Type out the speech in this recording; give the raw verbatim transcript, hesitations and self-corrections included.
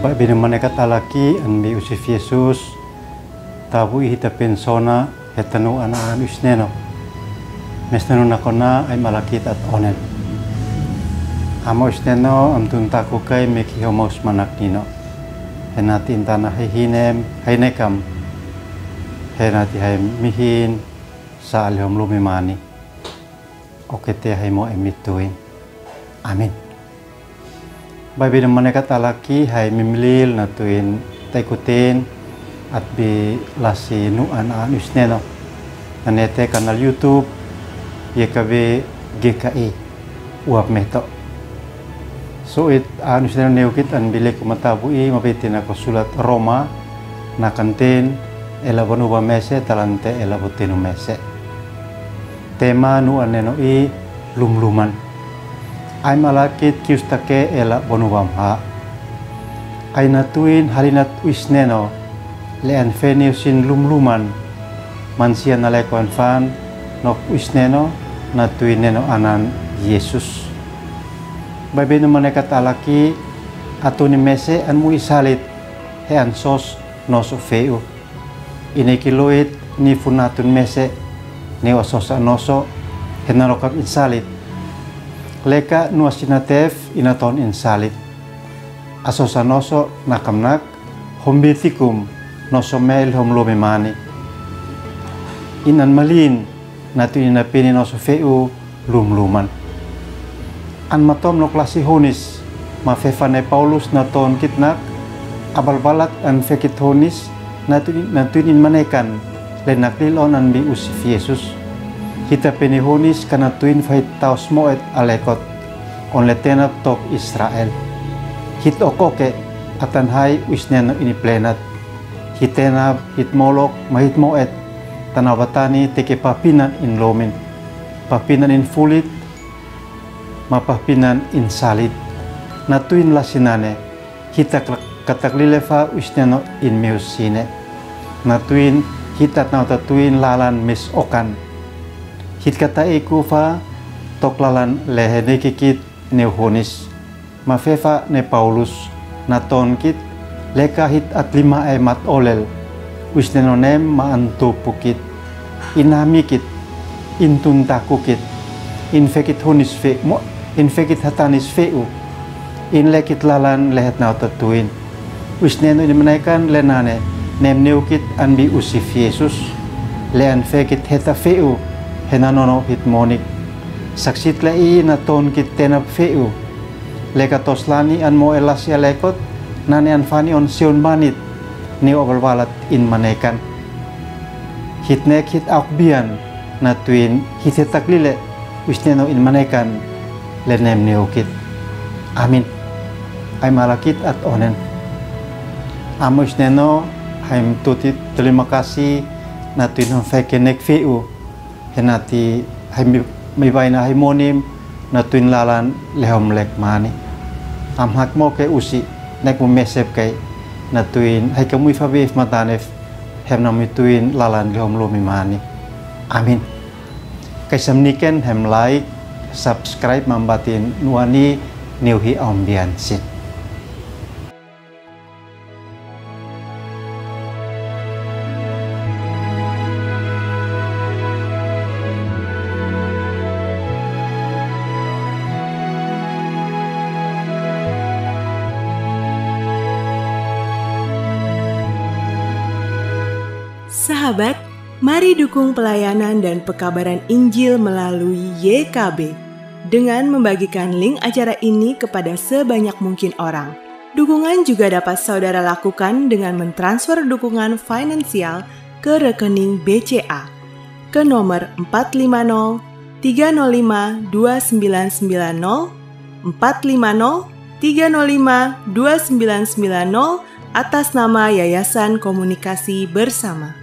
Bibel ni maneka talaki an bi usif Yesus, tabu i hita pensona, heta nu ana an usneno. Mesnenu nakona ai malakit at onen. Ama usneno am tun taku kai meki homaus manak nino. Henati intana hai hinem, hai nekam. Henati hai mihin, sa ali hom lumi mani. Okete hai mo emituin. Amin. Bibel ni maneka talaki hai mimilil na tuin taikutin at bi lasi nu an an usneno. Nanete kanal YouTube, Y K B G K I, uap meto. So it an usneno neukit an bi leku matabu i mabitin ako sulat Roma, na kantin, ela bonuba mese, talante ela botenu mese. Tema nu aneno i lumluman. Ai malakit kiustake ela bonubam ha. Ai na tuin halinat usneno, le an feni usin lumluman, mansia na lekoan fan, nok usneno, na tuin neno anan Yesus. Bibel ni maneka talaki, atuni mese an mu isalit, he an sos, noso feu. Ine kiluit ni funatun mese, ni wasosa noso, hena lokap insalit. Leka nua sinatef inaton insalit. Asosa noso nakamnak, hombitikum, noso mel hom lumi mani. Inan malin, na tuin ina pini noso feu, lumluman. An matom nok lasi hunis, mafefa ne Paulus na tonkit nak, abalbalat an fekit hunis, na tuin, na tuin in manekan, le nak lilon an bi usif Yesus. Hita pini hunis kana tuin fahit taus moet alekot, on le tenap tok Israel. Hit okoke, atan hai usneno ini plenat. Hit tenap, hit molok, mahit moet, tana batani teke papinan in lomin. Papinan in fulit, ma papinan in salit. Na tuin lasinane, hita katak lile fa usneno in meusine. Na tuin hita tana ta tuin lalan mes okan. Hit kata iku fa tok lalan lehe ne kikit ne hunis. Mafefa ne Paulus, na tonkit, leka hit at lima e mat olel, usneno nem ma an tupukit, in amikit, in tuntakukit, in fekit hunis fe, mo, in fekit hatanis feu, in lekit lalan lehet na ta tuin. Usneno in manekan le nane, nem neukit an bi usif Yesus, le an fekit heta feu, hena nono hit monik. Saksit le i na tonkit tenap feu, Leka tos lani an mo e lasi alekot, nane an fani on seun banit, ni o balbalat in manekan. Hit nek hit auk bian, na tuin hit hetak lile, usneno in manekan, le nem neukit. Amin. Ai malakit at onen. Amo usneno, haim tuti terima kasih, na tuin hom feke nek feu. Henati hai mi, mi baina hai monim, na tuin lalan lehom lek mani. Am hak mo ke usi, nek mo mesep kai, na tuin hai ke mui fabif matanef, hem na mi tuin lalan lehom lumi mani. Amin. Kaisam niken hem like, subscribe mambatin nuani niuhi ambiansin. Sahabat, mari dukung pelayanan dan pekabaran Injil melalui Y K B dengan membagikan link acara ini kepada sebanyak mungkin orang. Dukungan juga dapat saudara lakukan dengan mentransfer dukungan finansial ke rekening B C A ke nomor empat lima nol tiga nol lima dua sembilan sembilan nol, empat lima nol tiga nol lima dua sembilan sembilan nol, atas nama Yayasan Komunikasi Bersama.